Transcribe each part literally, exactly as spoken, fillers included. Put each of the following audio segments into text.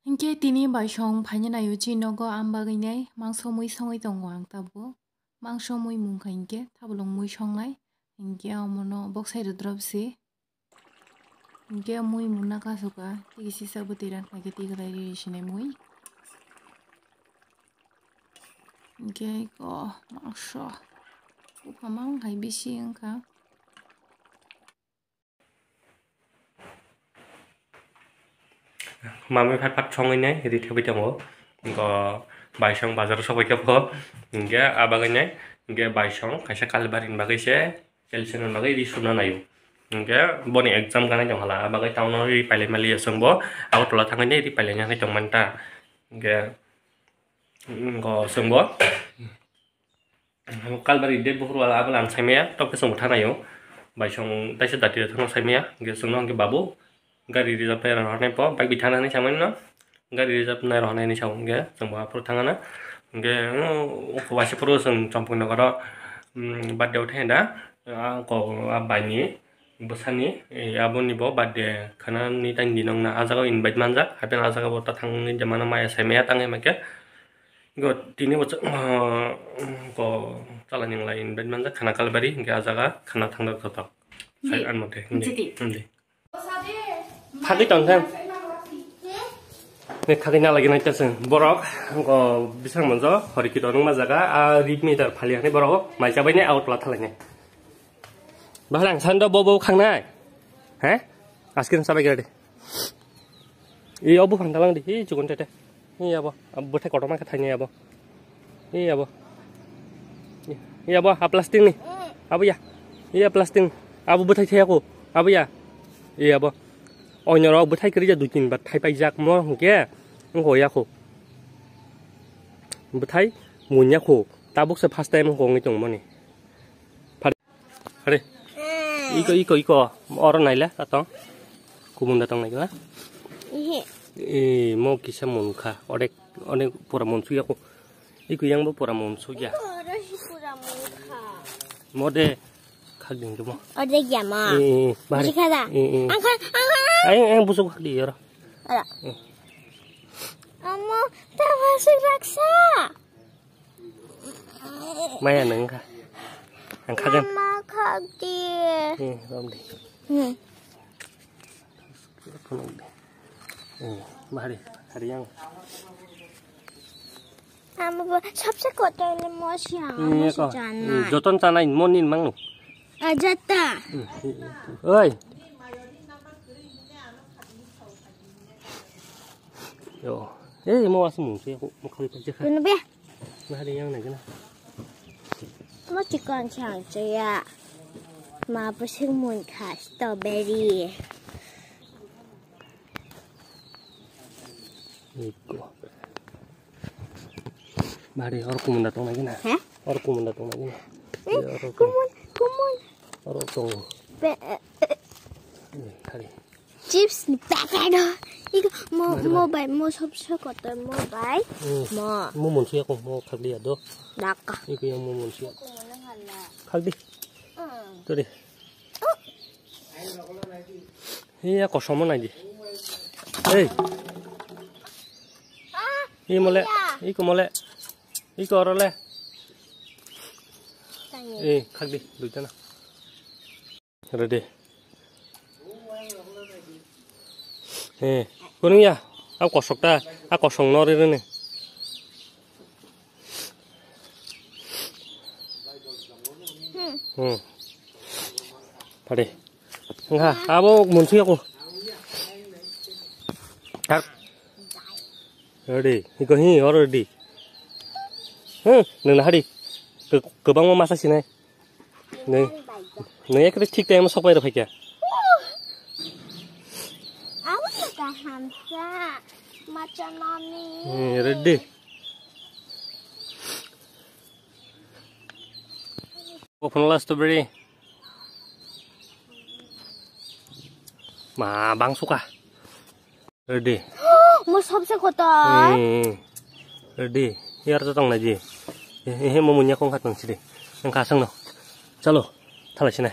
Hinkhe tini baisong phaina naio chini nogo, ang bagwi nai mangso mui songwi tongo ang tabuk. Mangso mui mungkha hinkhe tabulong mui songnai. Hinkhe omono boksai rwdrop se. Hinkhe mui mungna kasu ka, tei sisa bwtwi rang kha khe twi kwlai riri sinai mui. Hinkhe ko mangso. Buphang mang hai bisi wngkha. Mamwi phat phat songwi nai ri thebwi tongo. Go baisong bazar sokbai khe pho. Hinkhe a bagwi nai, hinkhe baisong kaisa kalbari ni bagwi se, calcium ni bagwi ri suna naio. Hinkhe boni exam ganai tong hala, a bagwi town o ri pailai mali ya chwngbo, Agartala thangwi nai ri pailai nai tong manta. Hinkhe, go chwngbo. Kalbari date buphuru wala abo ang saimaya, tok khe chwng thanaio. Baisong taisa dati thangno saimaya, hinkhe chwngno hinkhe babu gari reserve nai rwhornai po, bike bi thana hinwi samani no, gari reserve nai rwhornai hinwi sao, hinkhe chwngbo aphuru thangana. Hinkhe, o, o waisa phuru chwng Champaknagar o, um, birthday o thangya da, a, ko, a, baini bwsani, e, aboni bo birthday khana ni time di nongna, a jaga o invite manjak, haikhe a jaga bo ta thangni de mano maya saimaya tangwi mankhe. Go tini bo cha-, ah, ko chala ninglai invite manjak khana kalbari, hinkhe a jaga khana thangdak joto. Sai Hindi. An mote, hindi. Hindi. Hindi. Thagwi tong thang. Ne thagwi na lagi nai ta chwng. Borok, go bisang monjo, hori kito nung ma jaga, a rit meter phali hani borok, mai chabai ne Agartala thalai ne. Bahar ang sando bo bo khangnai. He? Askir sabai gade. Ei, obo phang dalang di. Ei, chukun tete. Ei, abo. Abo bwthai kotorma khe thaini abo. Ei, abo. Ei, abo, a plastic ni. Abo ya. Ei, a plastic. Abo bwthai thaya ko. Abo ya. Ei, abo. Oinoro bwthai kwrwi ja dui tin bar thai paijak mo hwnkhe. Wngkho ya ko. Bwthai munya ko. Tabuk se first time wngkho wngwi tongmani. Are. Iko, iko, iko. Oro naila, atong. Kumunda tong naila. Ihe. Eh, mo kisa munkha. Odek, odek pura munsukya ko. Iko yang bo pura munsukya. Oro hi pura munkha. Mo de khak ding mo. Odek ya mo. Eh, eh, bahari. Sikha da. Eh, eh. Angkha, angkha. Ayang, ayang busuk khak di oro. Ara. Eh. Amo, ta masuk raksa. Maya nang kha. Ang kha gan. Mama khak di. Eh, rom di. Hmm. Phunuk di. Eh, bahari, hari yang. Amo bo sabse kotor le mo siya, mo si jana. Eh, joton chanai mo nin mangno. Ajata. Oi. Yo. Eh, mo asmung se mo khali pa je kha. Kuno be. Bahari yang nai gana. Mo chikon chang chaya. Ma pusing mun kha strawberry. Iko. Bahari or kumunda tong nai gana. He? Or kumunda tong nai gana. Eh, kumun, kumun. Or tong. Be, eh, eh. Eh, hari. Chips ni packet o. Iko mo, mo bai, mo sob sob kotor mo bai. Hmm. Mo. Mo monsi ako mo khak di ado. Daka. Iko yang mo monsi. Khak di. Hmm. Tadi. Oh. Iya kosomo nai di. Hey. Ah, iya mole. Iko mole. Iko orole. Tanya. Eh, khak di, duita na. Ready. Eh, kunung ya? Ang kosok ta, ang kosok no ri ri ni. Hmm. Pade. Nga, abo munsu ya ko. Tak. Ready. Iko hi, already. Hmm, nang hari. Ke, kebang mo masa sinai. Nai, nai ekre thik time sok pai rw phaikya. Abo kaham sa, macha mami. Hmm, ready. Open last strawberry. Ma, bang suka. Ready. Mo sobse kotor. Hmm. Ready. Yar to tong na ji. He, he, mo munya kong khat nang sidi. Nang ka sang no. Chalo. Thala sinai.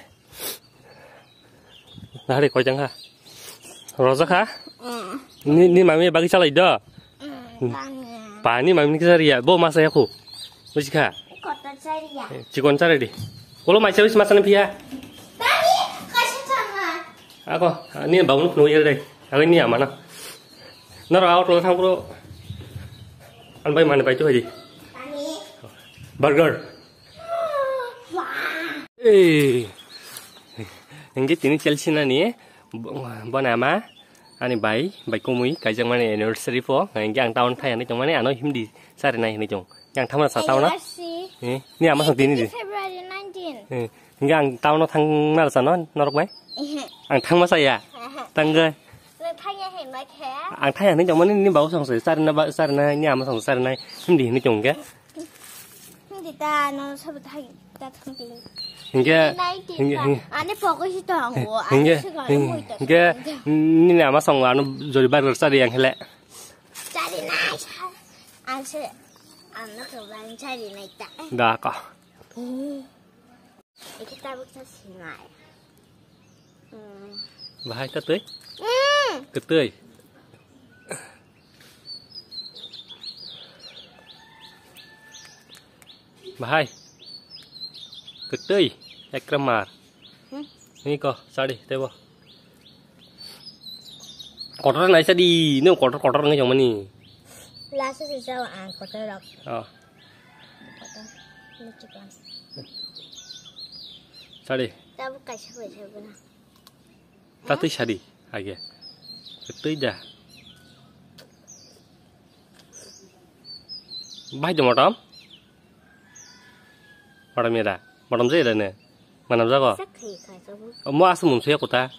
Nahari koi jang ha. Roja kha. Hmm. Ni, ni mami bagi salai do. Pani mami ni kisar ya. Bo masa ya ku. Buji kha. Chikon chari di. Kolo mai chawis masa ni phiya. Ako, ni babu nuk nui dai. Ang ni amana. Naro auto thang bro. An bai mani bai tu haji. Burger. Ei. Hingke tini Chelsea nani bo-, bo nama ani bai, bai kumui kaijak mani anniversary po. Hingke ang town thai hinui tongmani ano Hindi sari nai hinui tong. Yang thama sa town na? Anniversary. Eh, ni ama song tini di. February nineteen. Eh, hingke ang town no thang na sa no norok bai? Ehe. Ang thang ma sa ya. Ehe. Tang ge. Nang thang ya hinui khe? Ang thai hinui tongmani ni babu song se sari na ba, sari na ni ama song sari nai Hindi hinui tong ge. Hindi ta no sabo thai ta thang ti. Hingke, Nai ti hingke, ta. Hingke, Ani pogo si tong wo, ani hingke, sigar hingke, mui ta hingke, sabo. Nini ama song ano jori bar bar sari yang hele. Sari nai sa. Ang se, ang no ko bang sari nai ta. Da ka. Hmm. Iki tabuk sa sinai. Hmm. Bahai ta tui? Hmm. Ketui. Bahai. Ketui. Ekramar. Hmm? Ni ko, sari, tebo. Kotor nai sadi, no kotor kotor ngai jong mani. Lasa sisa ang kotor rok. Oh. Kotor. Ni chikon. Sari. Tabu kaisa kaisa bana. Tatwi sadi age. Twi da. Bai de motom. Motom ya da. Motom je da ne. Manam jago. Sak khai khai jago. Mo asung mun suya kota.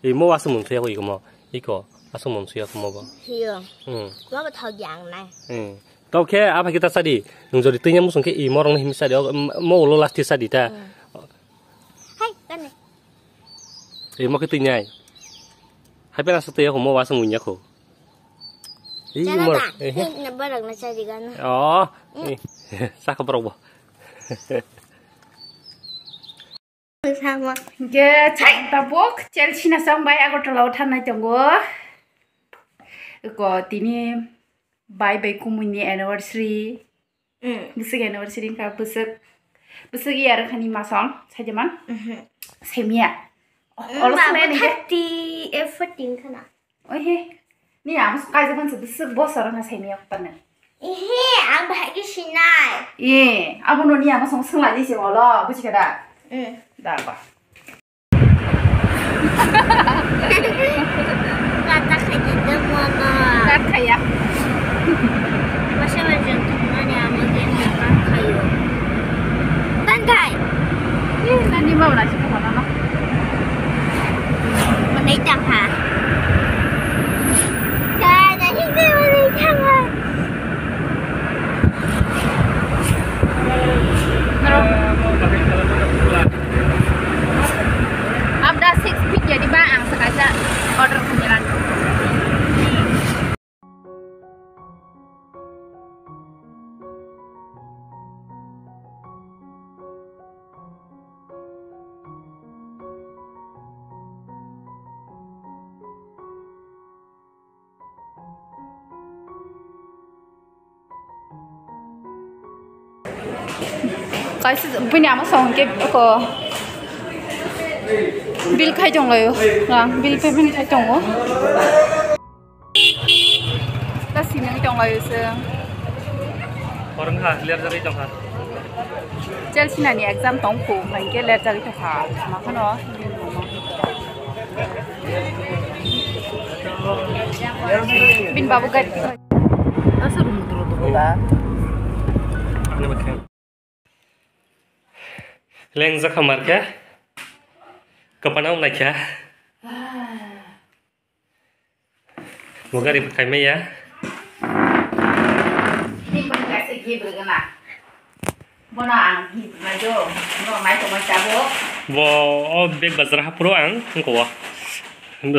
Ei mo asung mun suya ko iko mo. Iko asung mun suya ko mo bo. Hiyo. Hmm. Mo bo thok yang nai. Hmm. Tau khe apa kita sadi. Nung jodi twinya musung khe i morong him sadi. Mo ulo last sadi ta. Hmm. Hai, kane. Ei mo khe twinyai. Hai pera sa twiya ko mo wa sa munya ko. Ei Chana mo. Ta. Eh. Ei, na barang na chari gana. Oh. Mm. Eh. Sa ko borok bo. Sama. Ge chai tabuk Chelsea na song bai Agartala o thanai tongo. Ko tini bai bai kumuni anniversary. Mm. Bwswk anniversary wngkha, bwswk, bwswk year wngkha ni masong, saijaman? Mhm. Semiya. Mm, olo babu semiya ni thirty, eh, forty wngkha na. Ohe. Ni amo kaijak mansa bwswk bosor wngkha semiya wngkha na. Ehe, ang bahai khe sinai. Eh, abo no ni amo song swnglaidi se olo, buji kha da? Mm. Da ba. Kata khaijak mono. Kat khaya. Masa masa thumani amo game ni kat khayo. Tan khai. Ih, nani mau nasi kemana no? Manai tang ha. Kai nani ke manai tang ha. Abda six feet jadi ba ang sekaja order penyeran. Kaisa bini ama song ke ko bill khai tong layo, rang bill payment khai tongo. Ta sinang tong layo se. Orang ha, lihat dari tong ha. Chelsea nani exam tong phu, hingke ler jagwi tongkha. Tama phano. Bin babu gari. Asa room duro duro da. Leng jakha markha. Kapana um laikha. Bo gari bo khaimai ya. Bono ang himai do, no mai tongmai tabuk. Bo o bag bazar hapro ang, wngkha o.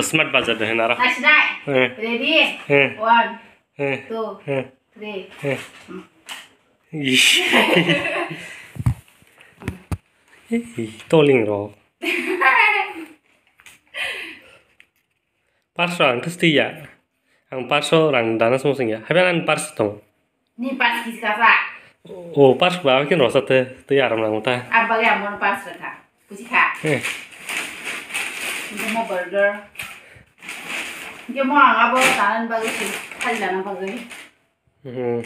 Smart bazar de hinaro. Nasinai. Eh. Ready? Eh. One, eh, two, eh, three. Eh. Ish. Ih, toling ro. Parsho ang twi ya. Ang parsho rang dana song sing ya. Habian ang parsho tong. Ni pas kis kasa. O parsho ba kin rosa te te aram nang ta. Abba ya mon pas ka. Puji ka. Eh. Ini mo burger. Ini mo ang abo tanan bagwi si khali dana bagwi. Hmm.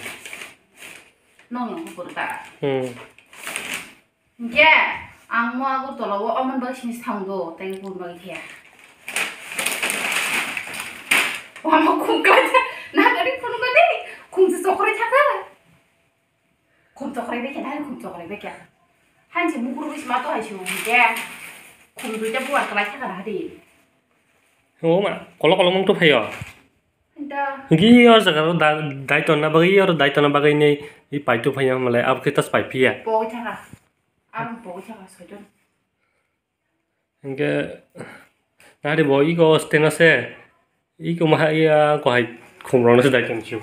Nong yang ko ta. Hmm. Hingke ang mo Agartala o omo bagwi sini thang do, tei bun bagwi khe. Wama khum kla na gari phun ko de, khum se chokrai thaka. Khum chokrai be khe, na khum chokrai be khe. Han se mukur wis ma to hai se hingke. Khum duita buar kla thaka na de. O ma, kolo kolo mung to phayo. Hingke o jaga ro da-, dai tonna bagwi, oro dai tonna bagwi nei, i pai tu phaiya malai, abo khe tas pai phiya. Pogwi thaka. Ang pogwi thaka, soiton. Hingke, nari bo iko stand ase, iko maha iya ko hai khum rok no se dai tong sio.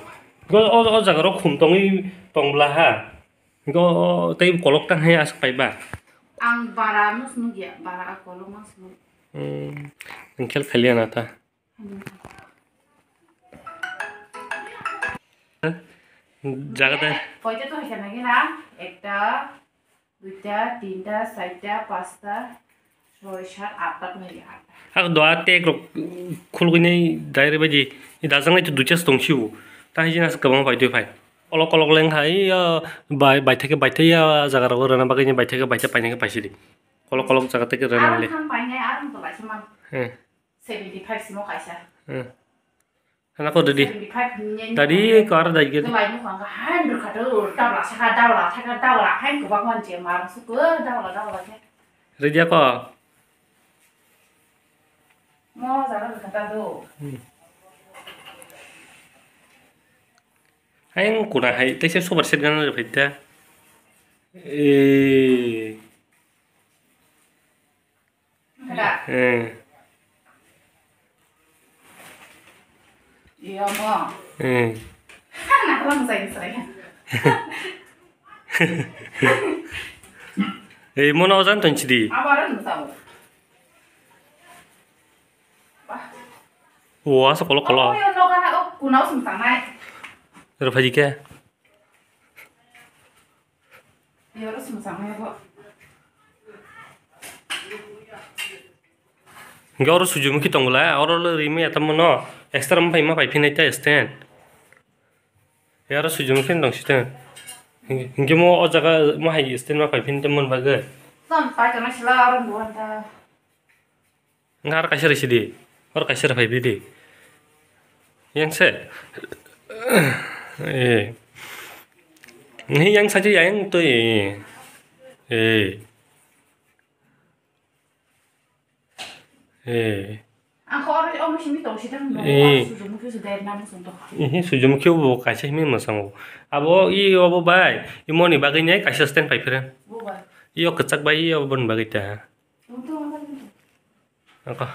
Go o, o jaga ro khum tongwi tong bla ha. Go tei kolok tang hai aswk pai ba. Ang bara no sunu ya, bara a kolok ma sunu. Hmm, ang khel khaliya na ta. Jaga de. Koita to hai sana gina? Ekta, duita, tinta, saita, pasta, soi, sat, atta to hai atta. Ak doa tek rok khulgwi nai dai re baidi. I dajak nai to duicha tong siu. Ta hai jina kwbang bai twi phai. Olok olok leng hai ya bai, bai theke bai thai ya jaga rok rana bagwi ni bai theke bai thai paina khe paisidi. Kolok kolok jaga teke rana le. Aram thang painai, aram to laisa man. Hmm. Seventy five simo kaisa. Hmm. Hana ko dadi. Seventy five ni. Dadi ko aro dai ge. Lai mo kanga hai dur khato, dabla saka, dabla thaka, dabla hai ko bakwan je mar su ko, dabla, dabla je. Ready ko. Mo jara dur khata do. Hmm. Hai ang kuna hai, tei se super set gana re phaita. Eh. Ada. Eh. Iya mo. Eh. Anak lang saya saya. Eh, mo na ojan ton chidi. Abaran mo sao. Bah. O asa kolo kolo. Oh, yo no kana o kunau sung tanai. Ero phaji ke. Hingke oro Sujumuki tong bwla, oro le rimi atam mano, extra ma pai, ma pai phinai ta stand. Ya oro Sujumuki tong si ta. Hingke mo o jaga ma hai stand ma pai phinai ta mon bagwi. Ton pai tong sila oro buwan ta. Ngar kaisa risi di. Or kaisa rifai di di. Yang se. Eh. Ni yang saja yang tu eh. Eh. Eh. Ang kho oro omo simi tong sitang no. Eh. Sujumuki su dai nang sung to. Eh, Sujumuki bo kaisa himi masang. Abo i obo bai. I moni bagwi ne kaisa stand pai phira. Bo bai. I o kwchak bai i obo ni bagwi ta. Tung tung tung. Ako.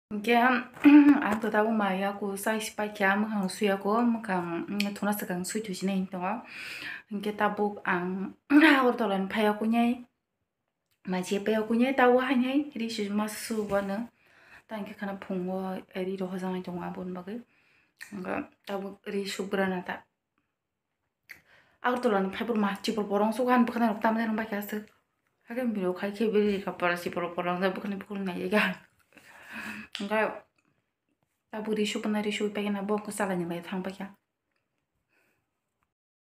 Hingke, ang to tabuk maya ku chai si paikha, mwkhang suya ku, mwkhang, mm, thuna swkang sui thusinai hinwi tongo. Hingke tabuk ang Agartala ni phaiya ku nai, ma je paiya ku nai, tabuk hainai ri sujuma su wano. Ta hingke khana phungo ri rohor janai tongo aboni bagwi. Hingke tabuk ri sugrana ta. Agartala ni phai borok ma chibor borok sukha ni bwkhani rok tamjani bai kha aswk. Hakhe video khai khe bini rika para chibor borok jai bwkhani bukhuk nai ya. Hingke tabuk ri sukna ri sui paikhe na bo khe salai ni bai thang paikha.